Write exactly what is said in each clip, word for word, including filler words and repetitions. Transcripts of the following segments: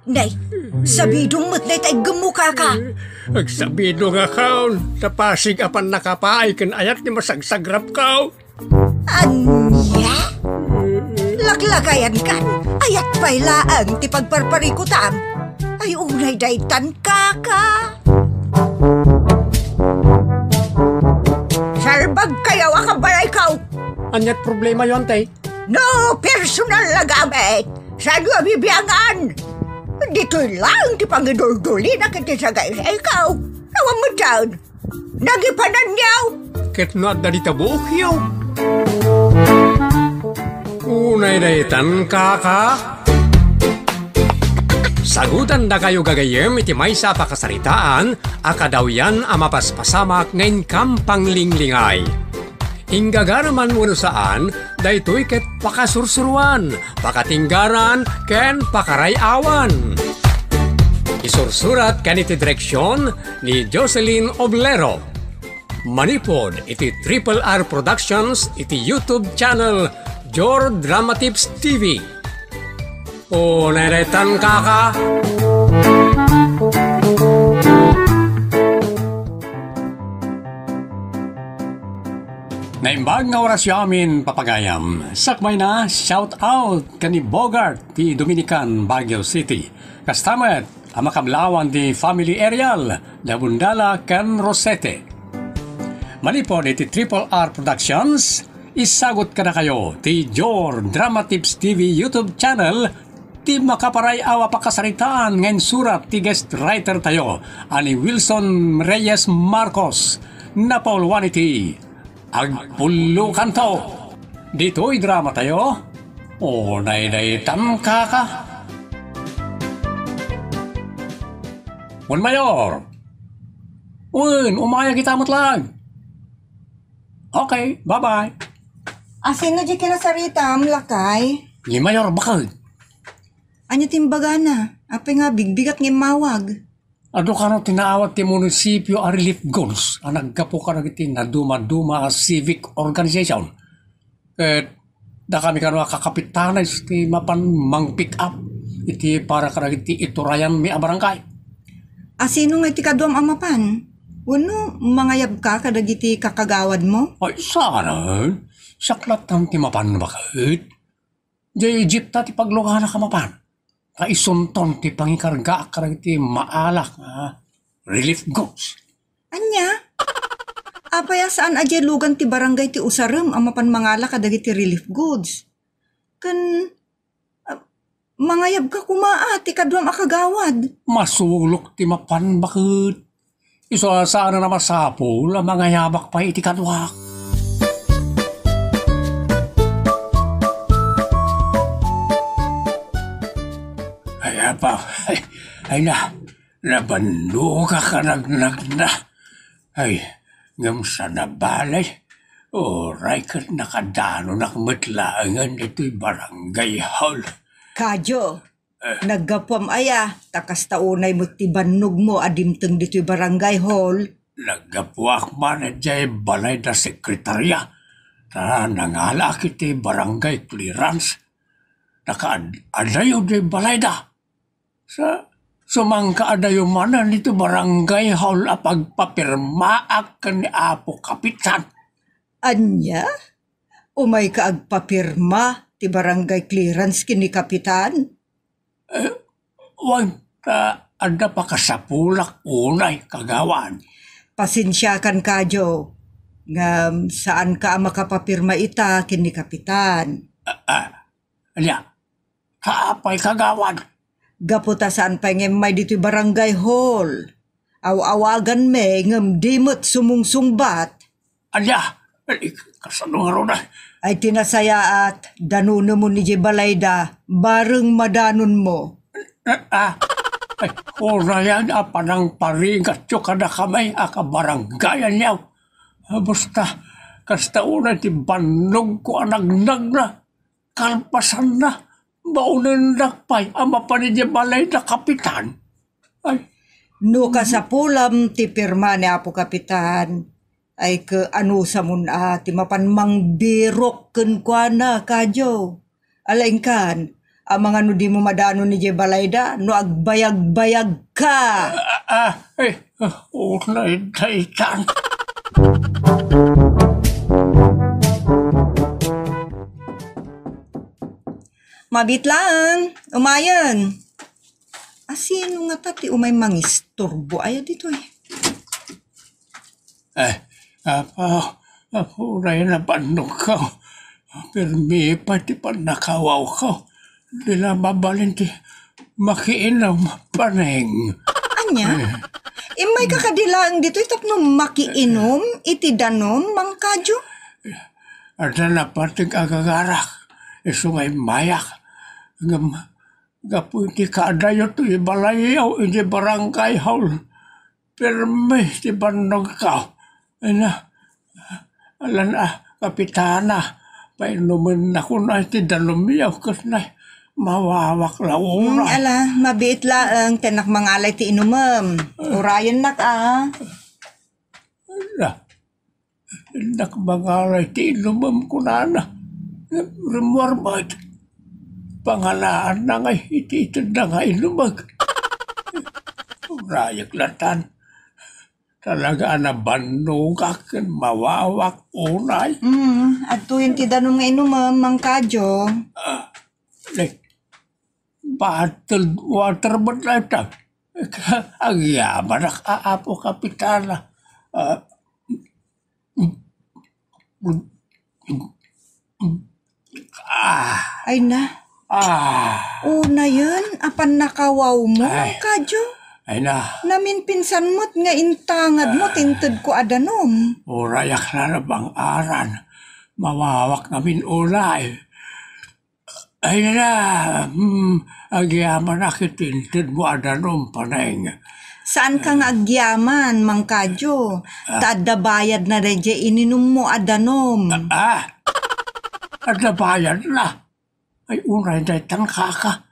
Nay, sabidong met dayta iggemmo, kaka. Agsabidongakon, ta pasig a pannakapaay ken ayat ti masagsagrapko. Ania? Laklakayankan, ayat pay laeng ti pagparparikutam. Ay, unay daytan, kaka. Salbagkayo a kabalayko. Aniat problemayo, ante? No personal a gamit, saanyo a bibiangan? Ditoy laeng ti pangiduldulina ket ti sagaysayko. Awan met dayta. Nagipananyo. Ket no adda dita buokyo. Unay daytan, kaka. Sagutandakayo gagayyem iti maysa a pakasaritaan a kadawyan a mapaspasamak nga inkam panglinglingay. Inggagaraman wenno saan, daytoy ket pakasursuroan, pakatinggaran, ken pakaray-awan. Isursurat ken iti direksion ni Jocelyn Oblero. Manipud iti Triple R Productions iti YouTube channel Jor Dramatips T V. O, neretan, kaka. Naimbag nga orasyo amin, papagayam. Sakbayna, shout out ken ni Bogart ti Dominican, Baguio City. Kasta met a makablawan ti Family Ariel, Dabundala ken Rosete. Manipud iti Triple R Productions, isagut kadakayo ti Jor Dramatips T V YouTube channel ti makaparay-aw a pakasaritaan nga insurat ti guest writer tayo a ni Wilson Reyes Marcos. Napauluan iti Agpullokanto. Ditoy drama tayo. O, naydaytan, kaka. Wen, Mayor. Wen, umaya kita met lang. Okay, bye-bye. Asino di kinasaritam, lakay? Ni Mayor, bakit? Anya timbagana? Apay nga bigbigat nga immawag? Adu kano ti naawat ti munisipyo a relief goods a naggapu kadagiti nadumaduma a civic organization. Ket dakami kano a kakapitanes ti mapan mang-pick up iti para kadagiti iturayanmi a barangay. Asino nga iti kaduam a mapan? Wenno mangayabka kadagiti kakagawadmo? Ay, saan? Siak latta ti mapan, baket. Diay jeepta ti pagluganak a mapan. Ta isunton ti pangikargaak kadagiti maalak a relief goods. Ania? Apay a saan a diay lugan ti barangay ti usarem a mapan mangala kadagiti relief goods? Ken, ah, mangayabka koma a ti kaduam a kagawad. Masulok ti mapan, baket. Isu a saan a masapul a mangayabak pay iti kaduak. Ay, apo, ay, ay na, nabannogak a nagnagna. Ay, ngem saan a bale, uray ket nakadanonak met laengen ditoy barangay hall. Kadyo, naggapuam aya, ta kasta unay met ti bannogmo a dimteng ditoy barangay hall? Naggapuak man idiay balay da sekretaria, ta nangalaak iti barangay clearance. Nakaad-, adayo diay balayda. Sa, sumangkaadayo manen iti barangay hall a pagpapirmaak ken ni Apo Kapitan. Ania? Umayka agpapirma ti barangay clearance ken ni Kapitan? Eh, wen, ta adda pakasapulak unay, kagawad. Pasensiakan, Kadyo, ngem saanka a makapapirma ita ken ni Kapitan. Ah, ah, ania? Apay, kagawad? Gapu ta saan pay nga immay ditoy barangay hall. Aw-awaganmi ngem di met sumungsungbat. Ania? Ay, kasano ngarud? Ay, ti nasayaat, danonemon idiay balayda, bareng madanonmo. Ah, ah. Ay, unayan a panangparigatyo kadakami a kabaranggayanyo. Ah, basta, kasta unay ti bannogko a nagnagna. Kalpasanna, baonendak pay a mapan idiay balay da Kapitan. Ay. No kasapulam ti pirma ni Apo Kapitan, ay, ket anusamon a ti mapan mangbirok kenkuana, Kadyo. Ala, inkan, Amangan no dimo madanon idiay balayda no agbayagbayagka. Ah, ah, eh, ah, unay daytan. Mabiit laeng, umayen. Asino ngata ti umay mangisturbo aya ditoy? Eh, apo, apo, uray nabannogko. Permi pay ti pannakawawko. Di la mabalin ti makiinum, Paneng. Ania? Eh. Immayka kadi laeng ditoy tapno makiinum iti danom, Mang Kadyo? Adda napateg a gagarak, isu nga immayak. Ngem gapu iti kaadayo ti balayyo iti barangay hall, permi ti bannogko. Ania, alan a, Kapitana, painumenna kuna iti danomyo ket nay, mawawak la. Hmm, uray. Ala, mabiit laeng, tennak mangala iti inumem. Urayennak a. Ala, tennak mangala iti inumem kunana. Rimmuar met. Pangalaanna nga iti itedna nga inumek. Urayek latan. Talaga a nabannogak ken mawawak unay. Mm, adtoyen ti danum nga inumem, Mang Kadyo. Ah, ne, bottled water met dayta. Agyamanak a, Apo Kapitana. Ah, Ah. Ay na. Ah. Unayen a pannakawawmo, Ay. Kadyo. Ay na. Naminpinsan met nga intangadmo Ah. ti intedko a danum. Urayak la nabang-aran. Mawawak ngamin unay. Ay na, hmm, agyamanak iti intedmo a danum, Paneng. Saanka nga agyaman, Mang Kadyo, Ah. ta adda bayadna daydiay ininummo a danum. Ah, ah. Adda bayadna. Ay, unay daytan, kaka.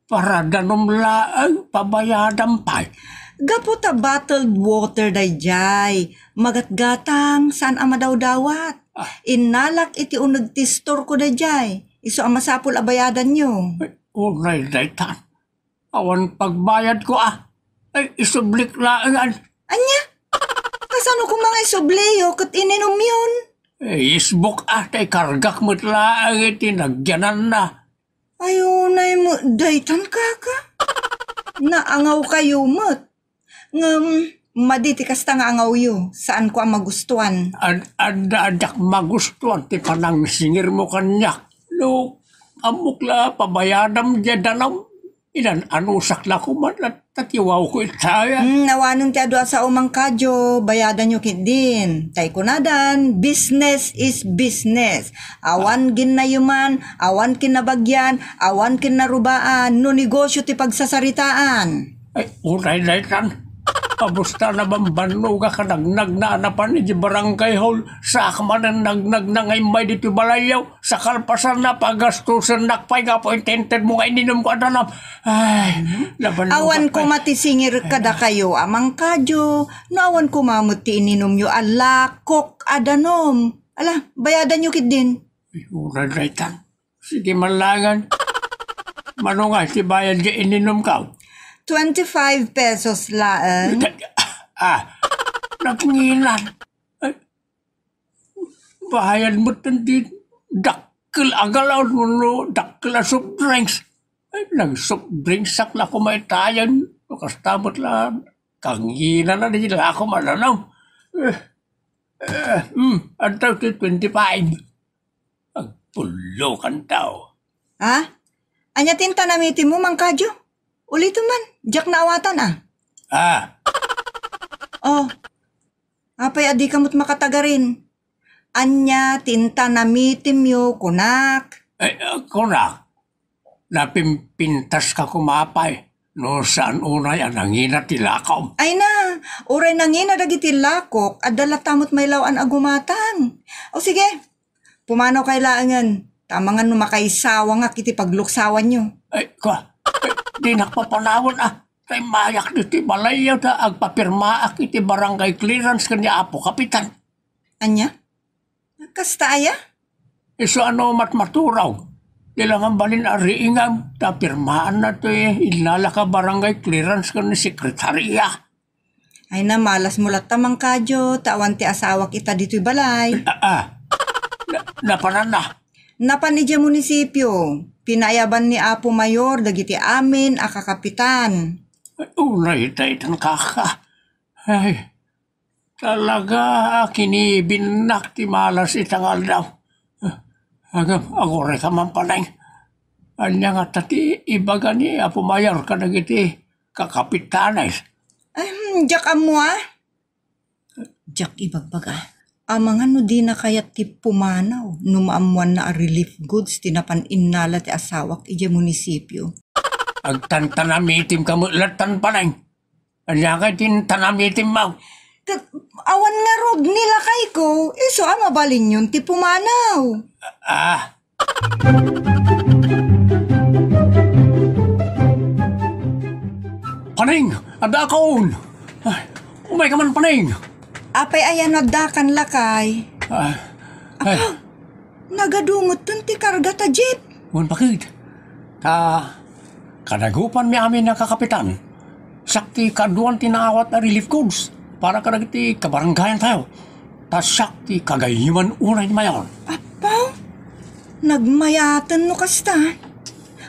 Para danum laeng, pabayadam pay. Gapu ta bottled water daydiay, magatgatang, saan a madawdawat. Ah. Innalak iti uneg ti store ko daydiay. Isu a masapul a bayadanyo. Ay, unay daytan. Awan pagbayadko a. Ay, isublik laengan. Ania? Kasano koma nga isubliyo ket ininumyon? Eh, isbuk a, tay kargak met laeng iti nagyananna. Ay, unay met daytan, kaka. Naangawkayo met. Ngem, madi ti kasta nga angawyo, saanko a magustuan. Ad-, adda, addak magustuan ti panangsingirmo kaniak. No, ammok la, pabayadam diay danum. Inan-anusak la koma, ta, ta tiwawko itaya. Hmm, awanen ti adu a sao, Mang Kadyo, bayadanyo ketdin. Tay kunadan, business is business. Awan ginnayeman, awan kinnabagian, awan kinnarubaan, no negosyo ti pagsasaritaan. Ay, unay daytan. Kabus ta nabambannogak a nagnagna a napan iti barangay hall, saak manen nagnagna nga immay ditoy balayyo, sa kalpasanna, pagastusennak pay gapu iti intedmo nga ininumko a danum. Ay, Mhm. nabannogak Awan pay. koma ti singir kadakayo a Mang Kadyo, no awan koma met ti ininumyo a lakok a danum. Ala, bayadanyo ketdin. Ay, unay daytan. Sige man laengen. Mano nga ti bayad diay ininumko? Twenty-five pesos laeng. Ah, nagnginan. Ay, bayad met ti dakkel a galon wenno dakkel a soft drinks. Ay, nag-soft drinksak la koma itayen. Kasta met la, kanginan a di la ako mananam. Eh, eh, hmm, adda ti twenty-five. Agpullokan tao. Ha? Ania ti intanamitimmo, Mang Kadyo? Ulitem man, diak naawatan a. Ah. Oh. Apay a dika met makatagarin? Ania ti intanamitimyo, kunak? Eh, ah, kunak. Napimpintaska koma pay. No saan unay a nangina ti lakom. Ay na, uray nangina dagiti lakok, adda latta met maylaw-an a gumatang. O sige, pumanaw kay laengen, ta amangan no makaisawangak iti pagluksawanyo. Ay, kua, ay, dinak papanawen a. Kay mayak ditoy balayyo ta agpapirmaak iti barangay clearance ken ni Apo Kapitan. Ania? Kasta aya? Isu a no matmaturog. Di la man balin a riingam ta pirmaanna toy innalak a barangay clearance ken ni sekretaria. Ay, namalasmo latta, Mang Kadyo, ta awan ti asawak ita ditoy balay. Ah, ah. Na, napananna? Napan idiay munisipio. Pinaayaban ni Apo Mayor dagiti amin a kakapitan. Ay, unay daytan, kaka. Ay, talaga a kinibinnak ti malas ita nga aldaw. Agam, agurayka man, Paneng. Ania ngata ti ibaga ni Apo Mayor kadagiti kakapitanes? Ay, hmm, diak ammo, a. Diak ibagbaga. Amangan no dina kayat ti pumanaw no maammoanna a relief goods ti napan innala ti asawak idiay munisipio. Agtantanamitimka met lattan, Paneng. Ania ngay ti tanamitimmo? Ket awan ngarud ni lakayko, isu a mabalinyon ti pumanaw. Ah. Paneng, adda kaon. Ay, umayka man, Paneng. Apay aya no addakan, lakay? Ah, ay. Apa, nagadu metten ti karga ta jeep. Wen, bakit? Ta, kadagupanmi amin a kakapitan, siak ti kaaduan ti naawat a relief goods para kadagiti kabarangayantayo. Ta siak ti kagayman unay ni Mayor. Apo, nagmayaten no kasta.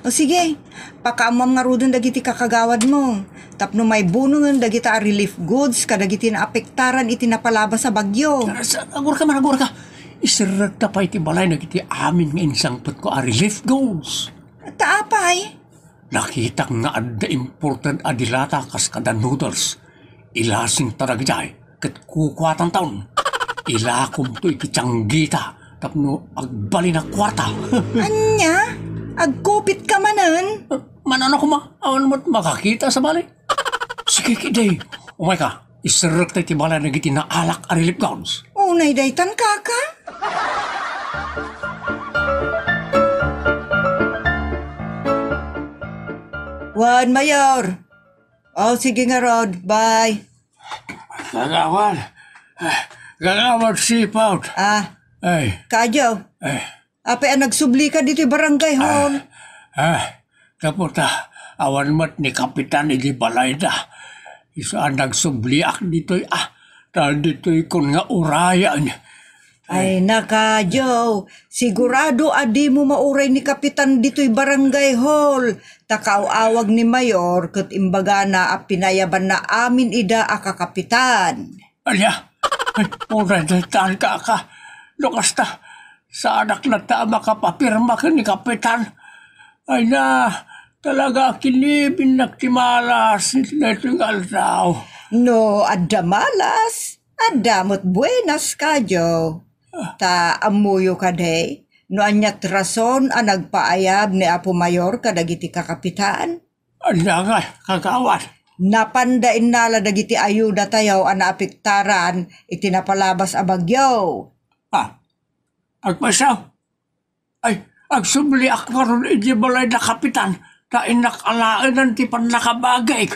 O sige, pakaammoam ngaruden dagiti kakagawadmo tapno maibunongen dagita a relief goods kadagiti naapektaran iti napalabas a bagyo. Sa, sa, agurka man, agurka. Iserrekta pay ti balay dagiti amin nga insangpetko a relief goods. Ta apay? Nakitak nga adda imported a dilata kas kada noodles. Ilasinta dagijay ket kukuatanton. Ilakomto iti tianggita tapno agbalin a kuarta. Ania? Agkupitka manen? Manano koma, awan met makakita sa bali. Sige, kidi. Umayka, iserrekta iti balay dagiti naalak a relief goods. Unay daytan, kaka? Wen, Mayor. O, sige ngarud. Bye. Kagawad. Ah, Kagawad Sipot. Ah. Ay. Kadyo. Ay. Apay a nagsublika ditoy barangay hall? Ah, gapu ta awan met ni Kapitan idi balayda. Isu a nagsubliak ditoy, ah, ta ditoykon nga urayan. Ay, nakadyo, sigurado a dimo mauray ni Kapitan ditoy barangay hall, ta kaaw-awag ni Mayor ket imbagana a pinayabanna amin ida a kakapitan. Ania? Ay, uray daytan, kaka. No kasta, saanak latta a makapapirma ken ni Kapitan. Ay na, talaga a kinibinnak ti malas iti daytoy nga aldaw. No adda malas, adda met buenas, kadyo. Ta ammoyo kadi, no ania ti rason a nagpaayab ni Apo Mayor kadagiti kakapitan? Ania nga, kagawad? Napanda innala dagiti ayudatayo a naapektaran iti napalabas a bagyo. Ah, agpayso? Ay, agsubliak ngarud iti balay da Kapitan, ta innak alaenan ti pannakabagik.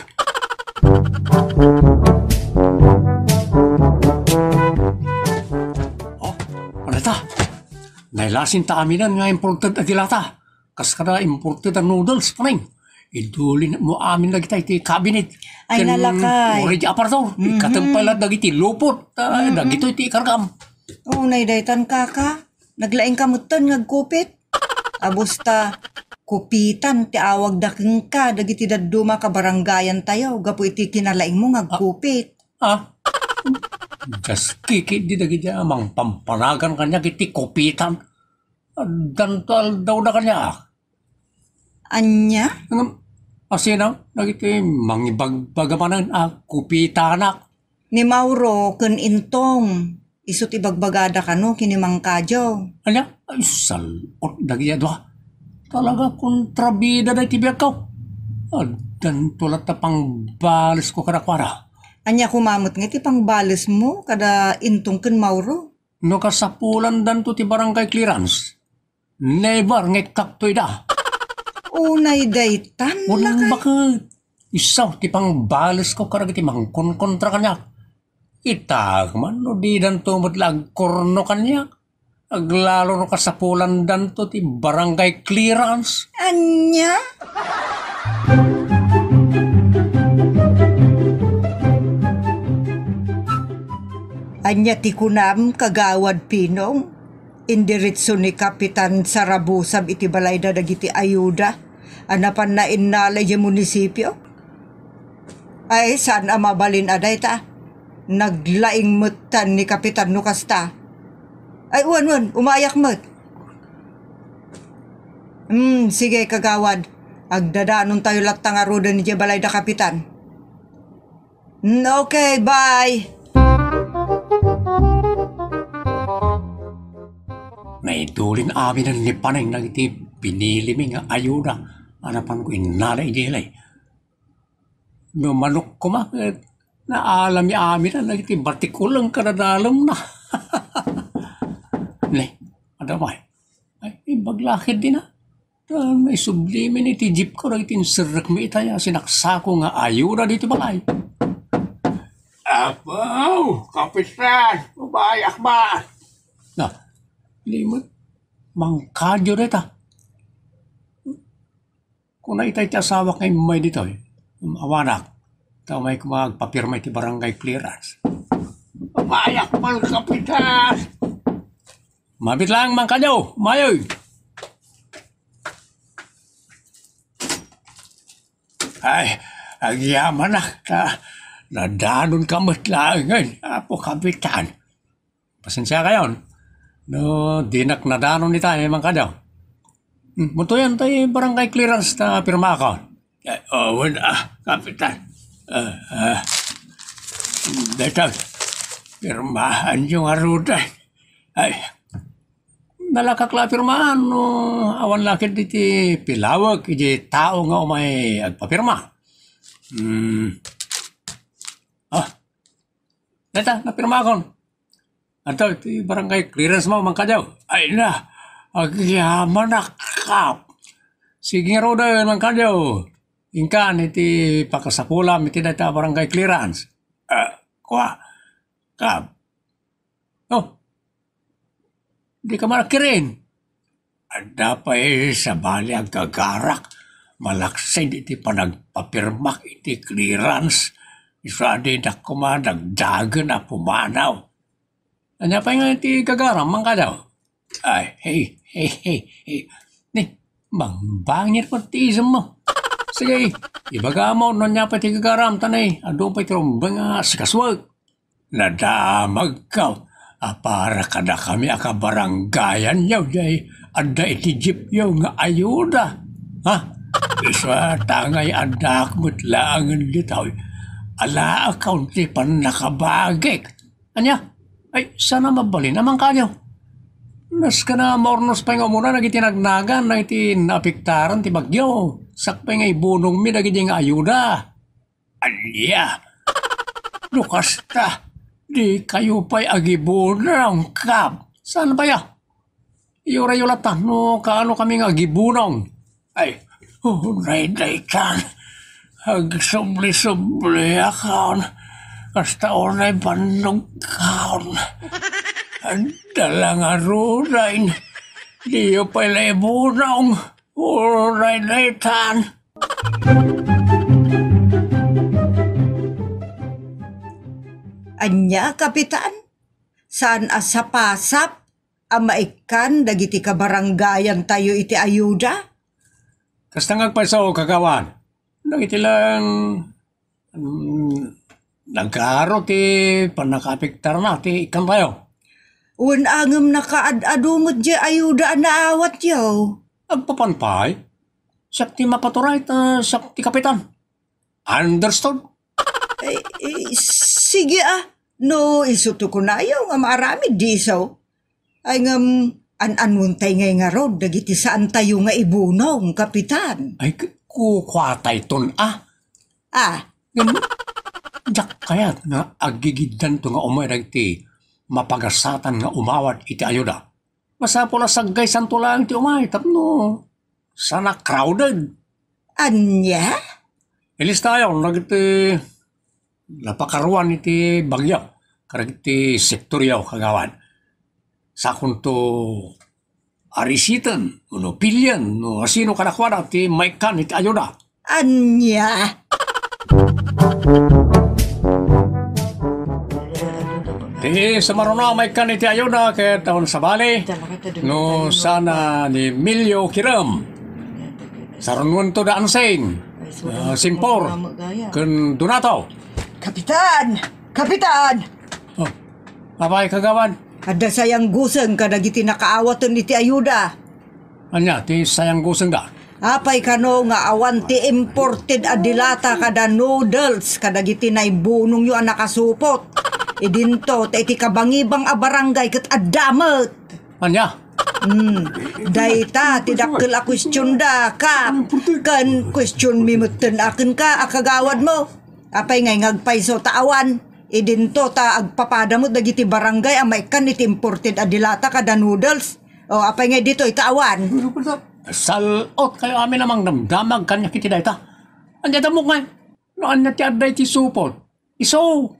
Oh, ano ta? Nailasinta aminen nga imported a dilata. Kas kada imported a noodles, Paneng. Idulin mo amin dagita iti cabinet. Ay, ken nalakay. Uray di aparador, mhm, ikatempay la dagiti lupot, ah, mhm, dagitoy ti ikargam. Unay daytan, kaka. Naglaingka metten nga agkupit. Abusta, kupitan ti awagda kenka dagiti dadduma a kabarangayantayo gapu iti kinalaingmo nga agkupit. Ah? Dias kiki di dagiti a mangpampanagan kaniak iti kupitan. Addanto aldawda kaniak. Ania? Ngem, asino dagiti mangibagbaga manen a kupitanak? Ni Mauro ken Intong, isu ti ibagbagada kano ken ni Mang Kadio. Ania? Ay, sal-ot dagiti a dua. Talaga kontrabida dagiti biagko. Addanto latta pangbalesko kadakuada. Ania koma met nga iti pangbalesmo kada Intong ken Mauro? No kasapulandanto ti barangay clearance, never nga ikkakto ida. Unay daytan, wen lakay. Bakit? Isu ti pangbalesko kadagiti mangkonkontra kaniak. Ita man no didanto met la agkorno kaniak. Aglalo no kasapulandanto ti barangay clearance. Ania? Ania ti kunam, Kagawad Pinong? Indiretso ni Kapitan Sarabusab iti balayda dagiti ayuda a napanna innala idiay munisipio? Ay, saan a mabalin a dayta. Naglaing metten ni Kapitan no kasta. Ay, wen, wen, umayak met. Hmm, sige, Kagawad. Agdadanontayo latta ngaruden idiay balayda Kapitan. Hmm, okay, bye. Naidulin aminen ni Paneng dagiti pinilimi nga ayuda a napanko innala idiay lay. No manok koma ket naalami aminen dagiti batikuleng kadadalemna. Ne, adda pay. Ay, imbag la ketdin a. Ta naisublimin iti jeepko dagiti inserrekmi itay a sinaksako nga ayuda ditoy balay. Apo, Kapitan, umayak met. Na, limet, Mang Kadio dayta. Kuna itay ti asawak nga immay ditoy. Awanak. Ta umay koma agpapirma iti barangay clearance. Umayak met, Kapitan. Mabit lang, Mang Kadio. Umayoy. Ay, agyamanak ta nadanonka met laengen, Apo Kapitan. Pasensiakayon no dinak nadanon itay, Mang Kadio. Hmm, mutuyan tay barangay clearance ta pirmaakon. Eh, awan, ah, Kapitan. Ah, ah. Dayta, pirmaanyo ngaruden. Ay, nalakak la pirmaan no awan la ketdi ti pilawek iti tao nga umay agpapirma. Hmm. Ah, dayta, napirmaakon. Adda iti barangay clearance mo, Mang Kadio. Ay na, agyamanak, Kap. Sige ngaruden, Mang Kadio. Inkan iti pakasapulam iti dayta barangay clearance. Ah, kua, Kap. Oh, dika man agkirin. Adda pay sabali a gagarak malaksid iti panagpapirmak iti clearance. Isu a dinak koma dagdagen a pumanaw. Ania pay nga iti gagaram, Mang Kadio? Ay, hey, hey, hey, hey. Ni, bangbangir pay ti isemmo. Sige, ibagam no ania pay ti gagaram, ta ni, adu pay ti rumbeng a sikasuek. Nadamagko a para kadakami a kabarangayanyo jay adda iti jeepyo nga ayuda. Ha? Isu a tangay addaak met laengen ditoy. Alaakon ti pannakabagik. Ania? Ay, saan a mabalin a Mang Kadio. Naskana maurnos pay nga umuna dagiti nagnagan dagiti naapektaran ti bagyo. Sakbay nga ibunongmi dagiti nga ayuda. Ania? No kasta, dikayo pay agibunong, Kap. Saan pay a? Iyurayo latta no kaano kami nga agibunong. Ay, unay daytan. Agsubli-subliakon. Kasta unay bannogkon. Adda la ngaruden. Diyo pay la ibunong. Unay daytan. Ania, Kapitan? Saan a sapasap a maikkan dagiti kabarangayantayo iti ayuda? Kasta nga agpayso, Kagawad. Dagiti lang, mm, nagaro ti pannakaapektarna ti ikkantayo. Wen a ngem nakaad-adu met diay ayuda a naawatyo? Agpapan pay. Siak ti mapaturay ta siak ti kapitan. Understood? Eh, eh, sige, ah. No, isu ti kunayo nga maaramid, di isu? Ay, ngem, an-anuentay ngay ngarud dagiti saantayo nga ibunong, Kapitan? Ay, k-, kukuatayton, ah. Ah. Ngem, diak kayat nga aggigiddanto nga umay dagiti mapagasatan nga umawat iti ayuda. Masapul a saggaysanto laeng ti umay tapno saan a crowded. Ania? Ilistayon dagiti napakaruan iti bagyo kadagiti sektoryo, Kagawad. Sakonto arisiten, wenno pilien, no asino kadakuada ti maikkan iti ayuda. Ania? Ti sumaruno a maikkan iti ayuda ket awan sabali, no saan ni Emilio Kirem. Sarunoento da Ansing, ah, Singpor, ken Donato. Kapitan! Kapitan! Oh, apay, kagawad? Adda sayangguseng kadagiti nakaawaten iti ayuda. Ania ti sayanggusengda? Apay kano nga awan ti imported a dilata kada noodles kadagiti naibunongyo a nakasupot? Idinto ta iti kabangibang a barangay ket adda met. Ania? Hmm. Dayta ti dakkel a questionda, Kap. Ken question mi metten a kenka a kagawadmo. Apay ngay nga agpayso ta awan? Idinto ta agpapada met dagiti barangay a maikkan iti imported a dilata kada noodles. O, apay ngay ditoy ta awan? Sal-otkayo amin a mangdamdamag kaniak iti dayta. Ania, damok ngay? No ania ti adda iti supot? Isu.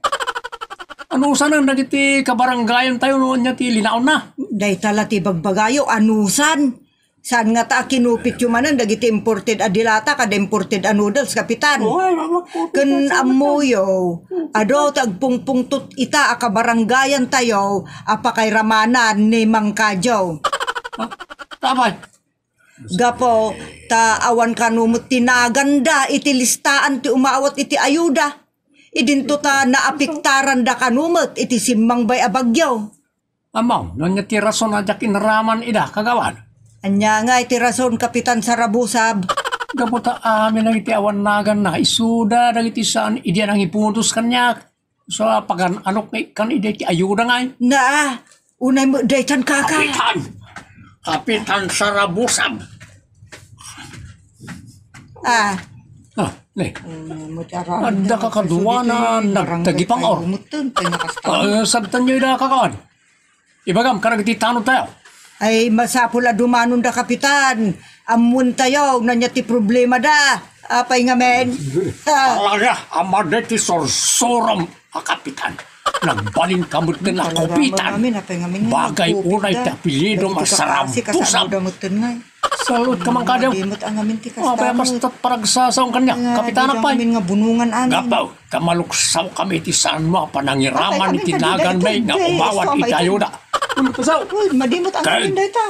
Anusanen dagiti kabarangayantayo no ania ti linaonna? Dayta la ti bagbagayo, anusan. Saan ngata a kinupityo manen dagiti imported a dilata kada imported a noodles, Kapitan? Oy, mama, Ken ammoyo, adu ti agpungpungtot ita a kabarangayantayo a pakairamanan ni Mang Kadyo. Ha? Apay? Gapu ta awan kano met ti naganda iti listaan ti umawat iti ayuda. Idinto ta naapektaranda kano met iti simmangbay a bagyo. Ammo, no ania ti rason a diak inaraman ida, kagawad? Ania ngay ti rason, Kapitan Sarabusab? Gapu ta amin dagiti awan naganna, isuda dagiti saan idi a nangipudos kaniak. So, pagan-anok nga ikkan idi ti ayuda ngay? Na, unay met daytan, kaka. Kapitan! Kapitan Sarabusab! Ah. Ah, ne. Adda kakaduana nagtagipang or. Ah, sabtanyo ida, kakawan. Ibagam, karagiti tanod tayo. Ay, masapul a dumanonda, Kapitan. Ammoentayo, no ania ti problemada. Apay ngamin? Talaga, amada ti sursurom a kapitan. Nagbalin ka met ken a kupitan. Bagay unay ti apelyido, masarap pusam. Salud ka man kadaw. Apay a kasta paragsasaon kaniak, Kapitan, apay? Gapu ta maluksaw kami iti saan mo a panangiraman iti naganmi nga umawat iti ayuda. Uy, madimot ang amin dayta.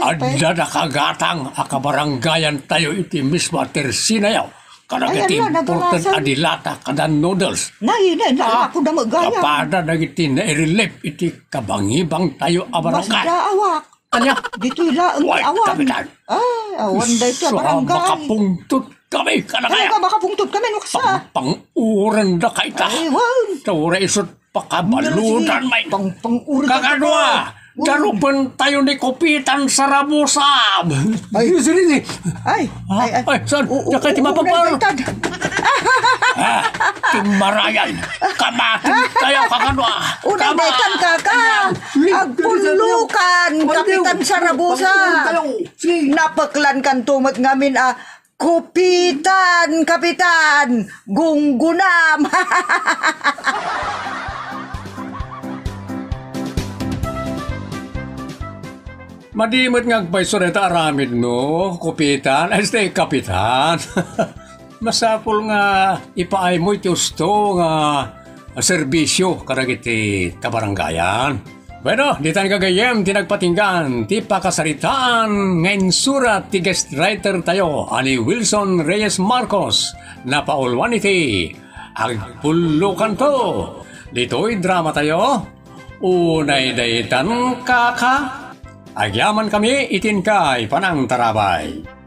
Ay, adda da kagatang a kabarangayan tayo iti mismo a tersinayaw. Kadagiti imported a dilata kada noodles. Nay, nay, nay, ako da magaya. Kapada dagiti nairelep iti kabangibang tayo a barangay. Mas daawak. Ania? Ditoy laeng ti awan. Kapitan. Ay, awan daytoy a barangay. Makapungtot kami, kanakaya. Talaga, makapungtot kami, no, kasta. Pang-, pang-uren da kayta. Ay, wan. Tawra isut pakabaludan, may. Pang-, pang-uren da. Kakadua, darupen tayo ni Kupitan Sarabusab. Ay, sirini. Ay, ay, ay. Ay, saan? Diyan kayo timapagpar. Ah, tumarayan. Kamating tayo, kakadua. Una, daytan, kaka. Agpullukan, Kapitan Sarabusa. Napeklan kanto met ngamin a kupitan, Kapitan, gunggunam. Madi met nga agpayso dayta aramid no, kupitan, ay, stay, kapitan. Masapul nga ipaaymo iti usto nga serbisio kadagiti kabarangayan. Bueno, ditan gagayyem ti nagpatinggan ti pakasaritaan nga insurat ti guest writer tayo a ni Wilson Reyes Marcos, napauluan iti Agpullokanto. Ditoy drama tayo, unay daytan, kaka. Agyaman kami iti inkay panangtarabay.